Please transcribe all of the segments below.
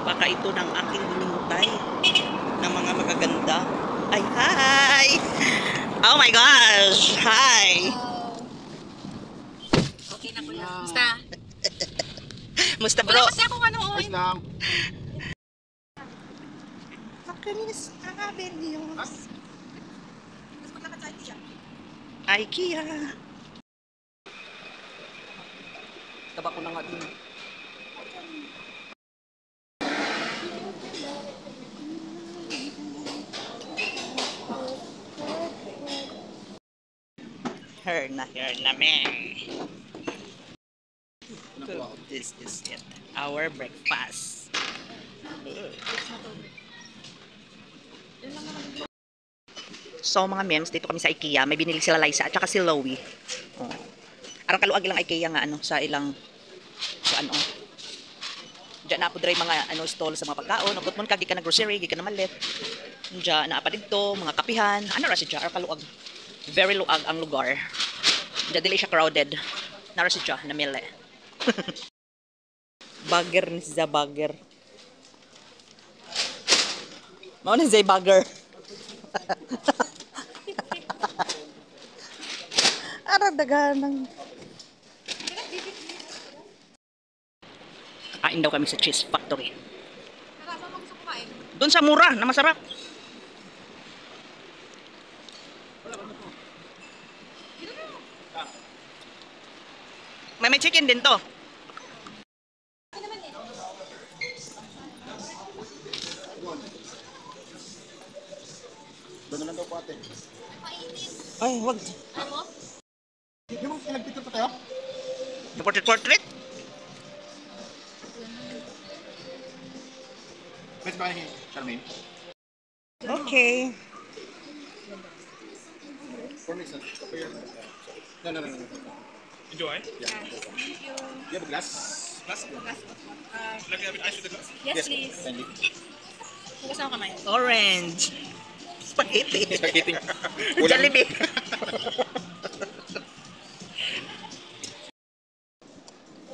Baka ito ng aking hinihintay ng mga magaganda. Ay, hi! Oh my gosh! Hi! Okay na, kuya. Basta. Musta, bro? Wala kasi akong ano, oy. Ayos lang. Makinis Avenue. Tapos maglakad sa IKEA. IKEA. Taba ko na nga din. Her na me. This is it. Our breakfast. So mga mems, dito kami sa IKEA. May binili sila Liza at saka si Lowy. Oh. Arang kaluag ilang IKEA nga ano sa ilang so ano. Diyan na po dry mga ano stall sa mga pagkaon. Ugot mon ka gikan na grocery, gikan na malit. Diyan na pa didto mga kapihan. Ano ra siya arang kaluag. Very luag ang lugar. Diyan dili siya crowded. Nara siya namili. Bagger ni siya bagger. Mao ni siya bagger. Arang daghan ng Kain daw kami sa Cheese Factory. Tara, saan mo gusto kumain? Doon sa mura na masarap. May chicken din to. Doon na lang daw po, ate. Ay, wag. Ano? Hindi mo pinagpicture pa tayo? Portrait portrait. Let's buy him, Charmaine. Okay. 4 minutes na. No, no, no, no, no. Enjoy. Yeah. You have a glass? Glass? Like you have ice with the glass? Yes, please. Kindly. Hugas na ako kamay. Orange. Spaghetti. Spaghetti. Jollibee.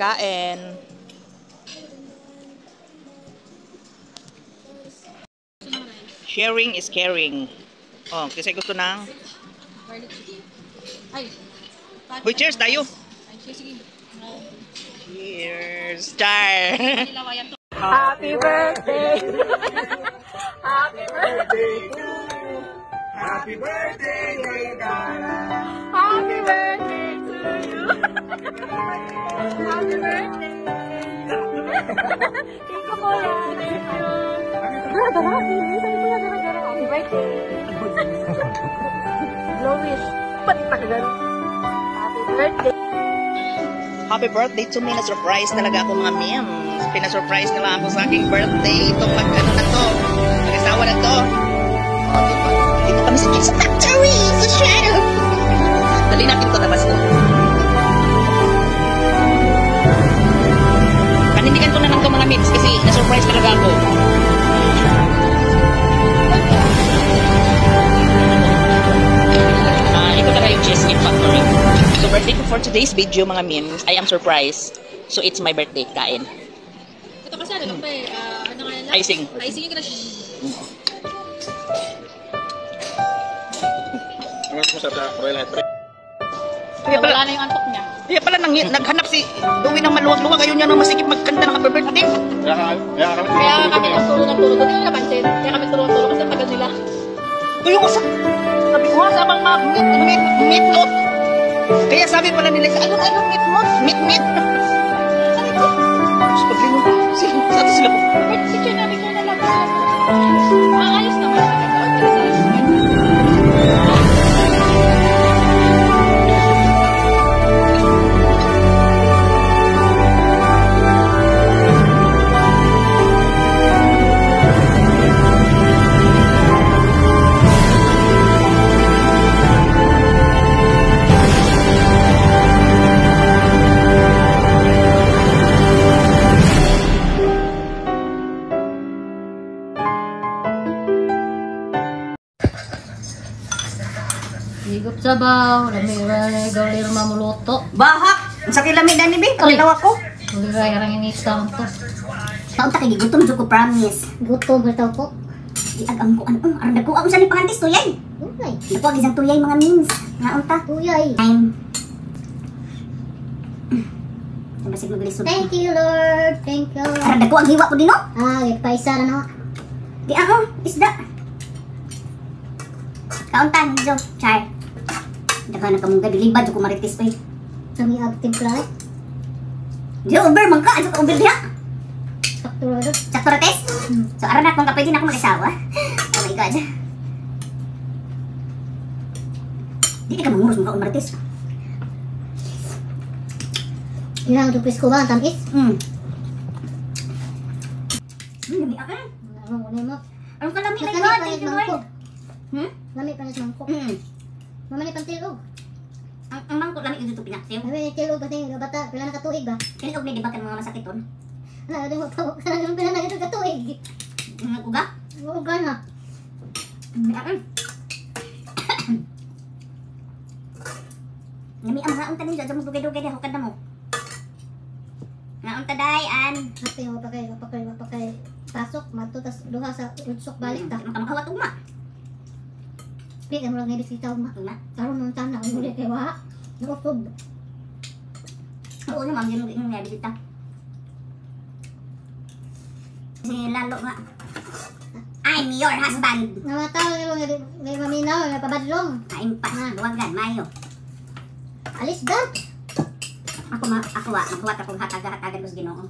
Kain. Sharing is caring. Oh, kasi gusto ng Garlic chicken. Ay. Uy, cheers tayo. Ay, cheers, sige. Cheers. Char. Nilawayan to. Happy birthday! Happy Birthday to you. Happy birthday, Gaydana. Happy birthday to you! Happy birthday! Thank you, Kuya. Thank you. Dara, dara. Sabi ko na, dara, dara. Happy birthday! Glowish. Patitagal. Happy birthday! Happy birthday to me. Na-surprise talaga ako, mga memes. Pina-surprise nila ako sa aking birthday. Itong mag, ano na to. Mag-asawa na to. Oh, diba? Dito kami sa Cheese Factory! Sa Shadow! Dali natin to, labas ko. Panindigan ko na lang to, mga memes, kasi na-surprise talaga ako. Ah, ito talaga yung Cheesecake Factory. So, birthday ko for today's video, mga memes. I am surprised. So, it's my birthday. Kain. Ito kasi ano lang pa eh. Ano nga lang? Icing. Icing yung gina. Ang mas masarap sa Royal Head. Kaya pala, Wala na yung antok niya. kaya pala naghanap si Louie ng maluwag-luwag. Ayun niya nang masikip magkanta ng happy birthday. Kaya kami Kaya kami nagturo ng turo. Hindi ko napansin. Kaya kami turo ng turo kasi ang tagal nila. Tuyo ko sa... Sabi ko nga sa bang mga meat, meat, meat lot. Kaya sabi pala nila, ano, ano, meat mo? Meat, meat. Sabi ko, tapos paglingon ko, sila, sa ato sila po. Picture na, picture na lang. Maayos naman. Maganda. Higop sabaw, lami ra gawlir mamuluto. Bahak! Unsa kay lami dani be? Paminaw ako. Uy, arang inita to. Kaunta kay gigutom jud ko, promise. Gutom ba tao ko? Giag ang kuan oh, aron dagko ang usa ni pangantis tuyay. Uy, Dako ang isang tuyay mga means. Nga unta. tuyay. Time. Basig maglisod. Thank you, Lord. Thank you. Aron dagko ang hiwa ko dino. Ah, paisa na na. Di ako, isda. Kaunta niyo, char. Daghan na kamunggay bilibad jud ko marites oy. Kami ag timpla eh. Di over man ka, adto ka over diha. Sakto ra do. Sakto ra tes. So aron na kung ka pwede na ako mag-asawa. Oh my God. Di ka manguros mga marites. Ilang to presko ba ang tamis? Lami ako. Ano mo mo? Anong kalami my Lami God, pa thank ni you Lord. mangko. Hmm? Lami pa ni mangko. Mama ni pantilog. Ang mangko lami dito pinaksiw. Lami ni tilog kasi nga bata pila na katuig ba? Kini og ni di ba kan mga masakiton? Ano do mo pa pila na katuig. Mga uga. Oo gana. Lami ang mga unta ninyo, mo dugay-dugay di hukad na mo. Nga unta day an. Ate wa pa kay wa pa kay wa pa kay pasok madto tas duha sa udsok balik ta. Maka makawat ugma. Di kay murag bisita ugma. Ugma. Karon nung tanan uli kay wa. Nausob. Oo na ma'am, yun yung nga bisita. Si Lalo nga. I'm your husband. Namataw nga ngay maminaw nga pabadlong. I'm pas, duwagan, mayo. Alis da. Ako ma, ako wa, maghuwat akong hataga-hatagan ko sa Ginoo.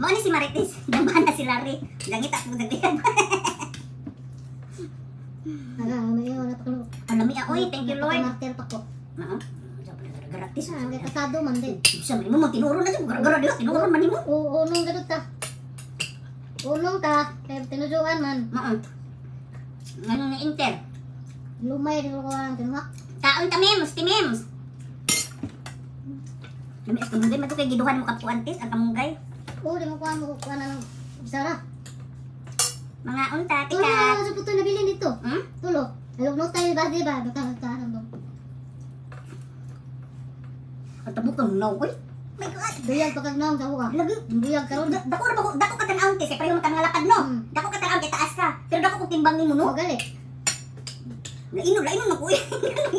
Mao ni si Marites, damhan na si Larry. Gangita ko dagdagan. Aga, may wala pa ko. Ang lami ah, oy, thank you Lord. Martir pa ko. Oo. Gratis. Ah, kay kasado man din. Sa mo mo tinuro na jud, gara-gara diha tinuro man nimo. Oo, unong gadot ta. Unong ta, kay tinujuan man. Mao. Ngano nga inter? Lumay din ko ang tinuha. Kaon ta memes, ti memes. Lami as kamunggay, mato kay giduhan mo kapuan tis ang kamunggay. Oo, di mo kuha mo kuha na ng sara. Mga unta, Tulo, tika. sa puto nabili nito. Hmm? Tulo. Alog no tayo ba, di ba? Baka magkaroon mo. Ang tabok kang naw, oy. My God. Duyag pa kag naong sa buka. Lagi. Duyag karon. Dako ra ba ko, dako ka tan-awon tis, kay pareho man ka nga lakad no. Dako ka tan-awon kay taas ka. Pero dako kog timbang nimo no. No, gali. Laino, laino na ko eh.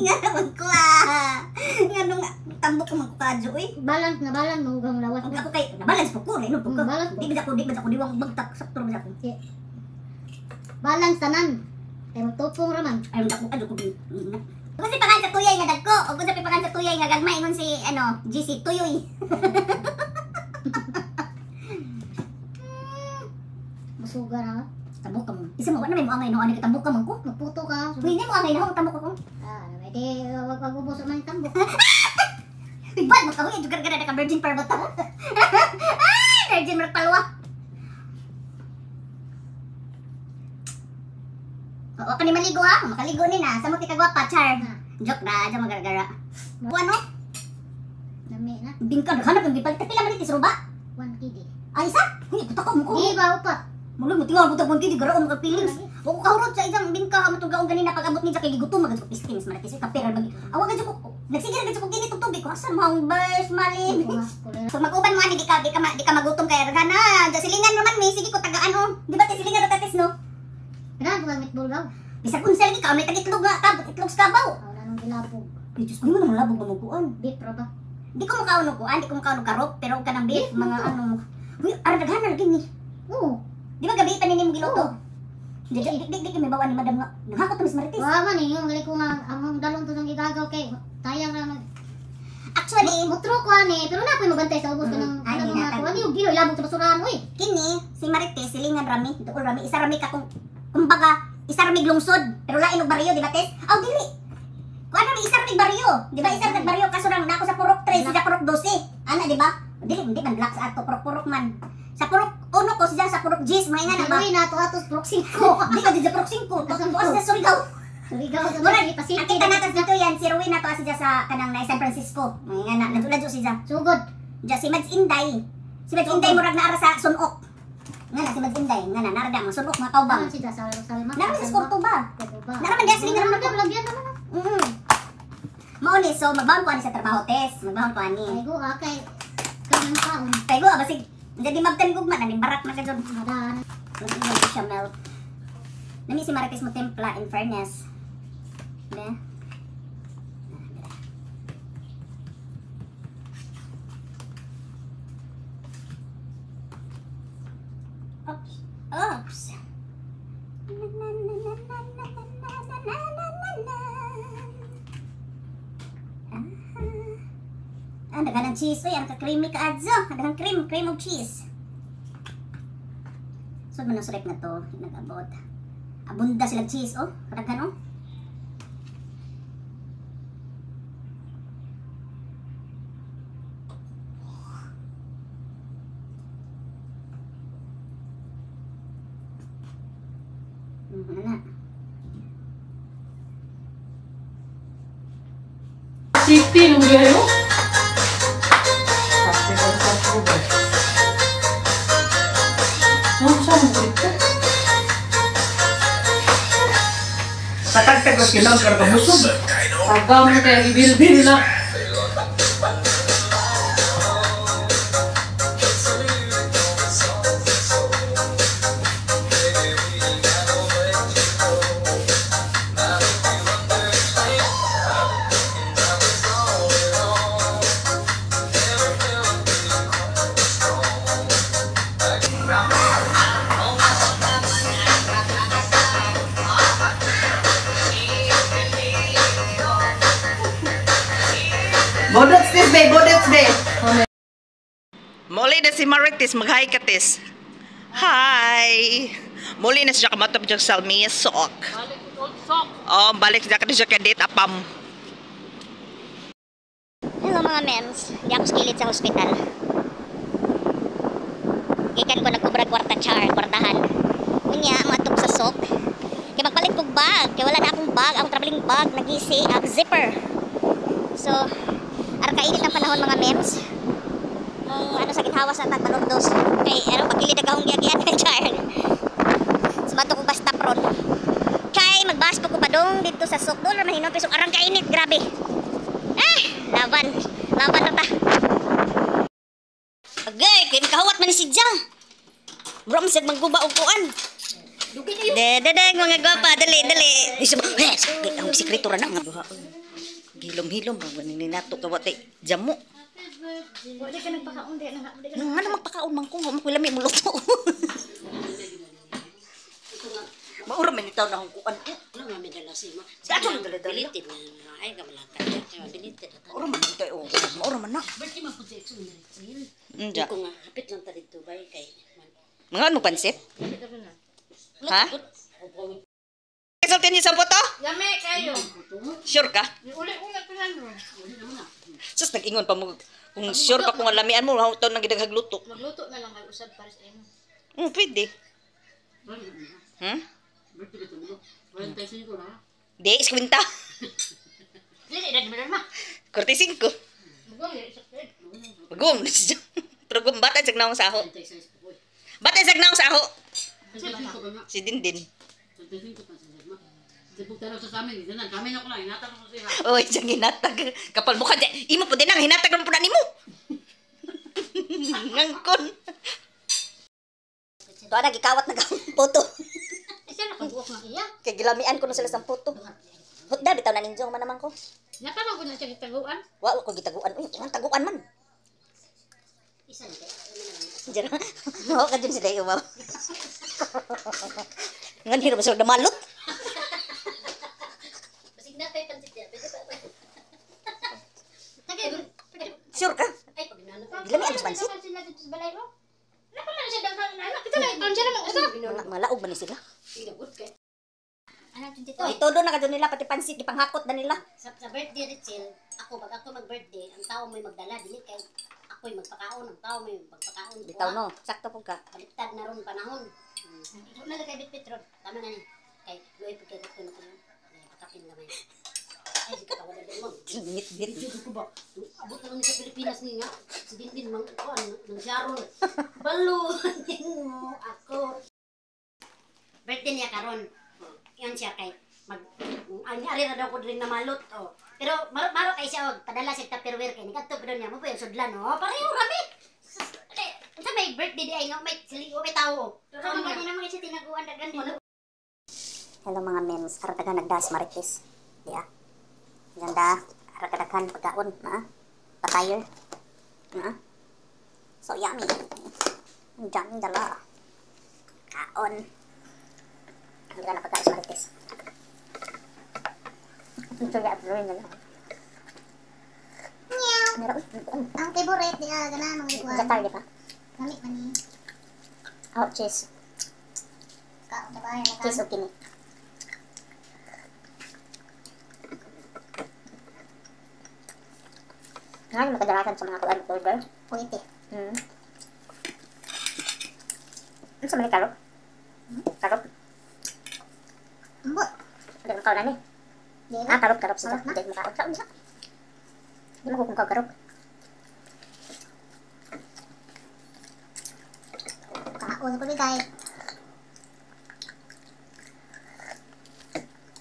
Nga naman ko ah. Nga nung tambok ko man ko kadyo eh. Balance na balance mo gang lawas. Ang ako kay na balance po ko, laino po ko. Balance po. Di ba ako diwang bagtak sakto ra ba ako. Balance tanan. Kay magtupong ra man. Ay dako kadyo ko. Kung si pangan sa tuyay nga dagko, o kung sa pangan sa tuyay nga gagmay ingon si ano, GC tuyoy. Musuga na ka. Tambok ka mo. Isa mo wa na may muangay no ani tambok ka man ko. Magputo ka. Uy, hindi mo angay na tambok ako. Ah, di wag wag ubos man yung tambok. Uy, bad mo ka huy, gara na ka virgin para ba ta? Ah, virgin murag palwa. Oo, kani maligo ah. Makaligo ni na. Sa mo ti kagwapa, char. Joke na, dyan magaragara. Ano? Lami na. Bingka, naghanap yung gipalit. Pila man iti ba? 1 KD. Ay, isa? Hindi, puta ko mo ko. Di ba upat? Mulo mo tingal buta kung kidi garaon ka feelings. Wa ko kahurot sa isang bingka mo tugaon ganina pag abot ni kay gigutom magad ko pisting marites ka pera bagi. Awa gad ko nagsige ra gad ko gini tug tubig ko asan maong bers mali. So mag-uban mo ani di ka magutom kay ragana. Da silingan naman mi sige ko tagaan oh. Di ba ti silingan ra tatis no? Kailangan ko meatball daw. Bisag unsa lagi ka may tag itlog nga kabot itlog sa kabaw. Wala nang gilabog. Ay, Diyos ko, mo naman labog mo kuan. Beef ra ba? Di ko mukhaon og kuan, di ko mukhaon og karop, pero og kanang beef, mga ano. Uy, ara daghan ra gini. Oo. Di ba gabi pa nini mo giluto? Di di di di may bawa ni madam nga. Nanghakot to Miss Marites. Wa man eh, yung gali ko nga ang dalon to sang gigagaw kay tayang ra mag Actually, mutro ko ani, pero na po mabantay sa ubos ka ng Ay, ano mga hinatag. kuan yung gilo ilabog sa basurahan oy. kini si Marites silingan rami, duol rami, isa rami ka kung kumbaga isa rami lungsod, pero lain og baryo, di ba Tes? Aw dili. Kuan rami isa rami baryo, di ba isa rami baryo kaso rang nako sa purok 3, siya purok 12. Ana di ba? Dili hindi man black sa ato purok-purok man. Sa purok 1 ko siya sa purok 10, mga nga na ba? Uy na to atos prok 5. Di ka di sa purok 5, tuwa siya Surigao. Surigao sa Murag, mga ang kita natas dito yan, si Rowena to siya sa kanang na San Francisco. Mga nga na, ladyo siya. Sugod. Diya si Mads Inday. Si Mads Inday murag naara sa Sunok. Nga na si Mads Inday, nga na naara mga Sunok mga kaubang. Ano siya sa sa Nara sa Cordoba. Cordoba. Nara man diya silingan Nara man lagyan naman. Mao ni so magbaon ko ani sa trabaho tes, magbaon ko ani. Kay guha kay kanang kaon. Kay guha basig jadi mabtan gugma na ni barak na ka jud. Madan. Mag siya melt. Nami si Marites mo templa in fairness. Be. Oops. Oops. Ah, daghan ng cheese. Uy, ang ka-creamy ka adzo. Daghang cream, cream of cheese. So, manusrip na to. Nag-abot. Abunda silang cheese, oh. Kadaghan, oh. Ano na? City, nung gayo. Sa tagtag ko kinaon karon ka busog. Tagam kay ibilbil na. Bodots this bay, bodots bay. Muli na si Marites, mag-hi ka tis. Hi! Muli na siya kamatop dyan sa Salmia Sok. Balik old sock. Oh, balik siya ka siya kadit apam. Hello mga mems, di ako skilid sa hospital. Gikan ko nagkubrag kwarta char, kwartahan. Unya, matok sa sok. Kay magpalit kog bag, kay wala na akong bag, akong traveling bag, nagisi, ang zipper. So, arkainit ang panahon mga mems. Kung ano sa ginhawa sa tag balordos. Kay ano pagkilid ang gahong giagian char. Sumato kong bus stop ron. Kay magbas po ko padong dito sa sok dollar mahinon piso arang kainit grabe. Ah, laban. Laban na ta. Agay, kay makahawat man ni si Jang. Bro, masag mangguba og kuan. De, mga gwapa, dali, dali. Ay, sakit ang sikreto ra na nga duha. Hilom-hilom ba ni nato ka watay jamo. Wala ka nagpakaon di na. Nang ano magpakaon man ko, mo lami mo luto. Maura man itaw na akong kuan. Ano nga may dala si mo? Sa ato nang dala-dala. Bilitin na. Ay kamalaka. Bilitin na. Maura man itaw, oh, maura man na. Birthday man po si Exo na Rachel. Unja. Ko nga hapit lang ta didto bay kay Mga ano pansit? Ha? Sultin niyo sa puto? Lami kayo. Sure ka? Uli-uli ko lang ro. Sus, nag-ingon pa mo. Kung sure ka kung alamian mo, hawak taon nang gidaghagluluto. Magluto na lang kay usab para sa imo. Pwede. Di, iskwinta. Dili na di ma. 45. Mugong dili sa pwede. Bagong. Pero bata sa naong saho. Bata sa naong saho. Si Dindin. Oy, siyang hinatag. Kapal mukha dyan. Imo po din ang hinatag naman po na nimo. Ngangkon. Tuwa na, gikawat na kang puto. Isa na kabuok nga iya. Kay gilamian ko na sila sa puto. Hutda, bitaw na ninjong man naman ko. Napa man ko na siya gitaguan. Wa ko gitaguan. Uy, imong taguan man. Isa na kay. Diyan. Mo ka dyan sila iumaw. Ngan hiro ba sila damalot? Basig na kay pansit diya. Pwede pa. Tagay. Sure ka? Ay pag nano pa. Gilamian sa pansit? Sila dito sa balay mo. Napa man siya daghan na anak. Kita lang ang siya naman usab. Mga malaog ba ni sila? Good kay. Anak dito. Oy, todo na ka dyan nila pati pansit gipanghakot na nila. Sa birthday Rachel, ako pag ako mag-birthday, ang tao may magdala dili kay ako'y magpakaon, ang tao may magpakaon. Bitaw no, sakto pud ka. Baliktad na ron panahon. Ito na lang kay bitbit ron. Tama na ni. Kay luoy pud kay ko na kayo. Ay, pakapin gamay. Ay, sige ka wala mo. Ngit-ngit. Video ko ba? Abot na lang ni sa Pilipinas ni nga. Si Dindin mang kuan nang siyaron. Balunin mo ako. Birthday niya karon. Yan siya kay mag ang ari ra daw ko diri na malot oh. Pero maro maro kay siya og padala siya Tupperware kay nikadto pa niya mo pa yung sudlan no. Pareho rami. Unsa may birthday di ay nga may sili may tawo. Pero man naman siya tinaguan dagan mo. Hello mga mems, aron taga nagdas Marites. Di ah. Ganda, aron kadaghan pagkaon, na. Patayer. Na. So yummy. Ang daming dala. Kaon. Ang ganda na pagkaon sa Marites. Ito ya, upload na lang. Meron, Ang favorite di ah, ganahan mga ikuan. Zatar, di ba? Lami man ni. Oh, cheese. Kaon sa bahay na Cheese o kini. Nga, makadalasan sa mga kuan order. Pwede. Ano sa mga karot? Karot? Ambot. Hindi mo kaon ani. Di Ah, karot, karot siya. Karot na? Hindi mo kaon. Kaon siya. Hindi mo kung karot. Kaon ko bigay.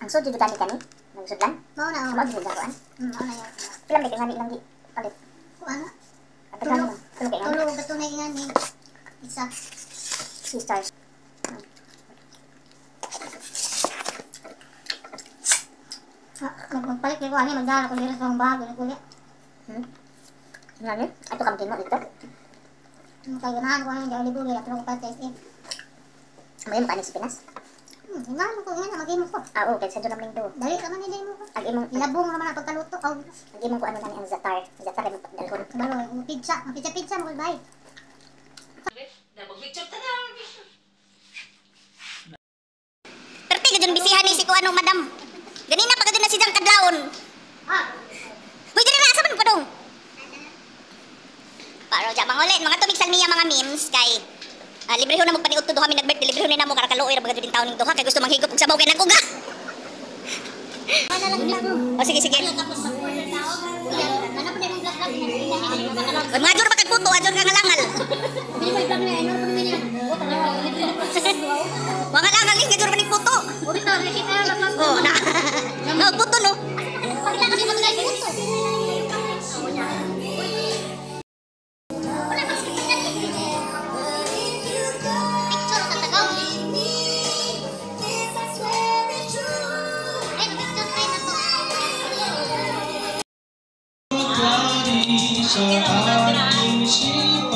Ang sud jud kani kani. Nagsudlan. Mao na oh. Mao jud kuan. Mao na yun. Pila may kay ilang gi palit. Kuan. Ang daghan man. Tulo kay ngani. Tulo katunay nga ni. Isa. Sea stars. Ah, magpalit ko ani magdala ko diri sa akong bago ni kuya. Ngani? Ato kam kimo dito. Kay ganahan ko ani Jollibee gira pero ko pa sa SM. May mo kanin sa Pinas? Ganahan ko nga maghimo ko. Ah, oo, kay sa Dunam Lingdo. Dali ra man ni mo ko. Ang imong Ilabong ra man ang pagkaluto. Aw, ang imong kuan nani ang zatar. Zatar imong dalhon. kabalo pizza, pizza pizza mo bay. Perti gajud bisihan ni si kuano madam. Ganina pa gajud na si Jang kadlawon. Ah, Uy, dili na asa man padong. Paro ja mangulin mga tubig salmiya mga memes kay libre ho na magpaniudto duha mi nag-birthday libre ho ni namo karakaluoy ra bagad din taon ning duha kay gusto manghigop og sabaw kay naguga. Oh, sige sige. Tapos mag-order na ako. Ano po na yung vlog vlog Uy, mga jur bakag puto, adyon ka ngalangal. Pili mo i-vlog na ano po naman yan. O tanaw, libre na po sa Wa ngalangal ning gajur maning puto. O bitaw, nakita na lang. Oh, na. No, puto no. Pagla kasi matulay puto. Picture sa tagaw. Ay, picture ay na to. Sa aking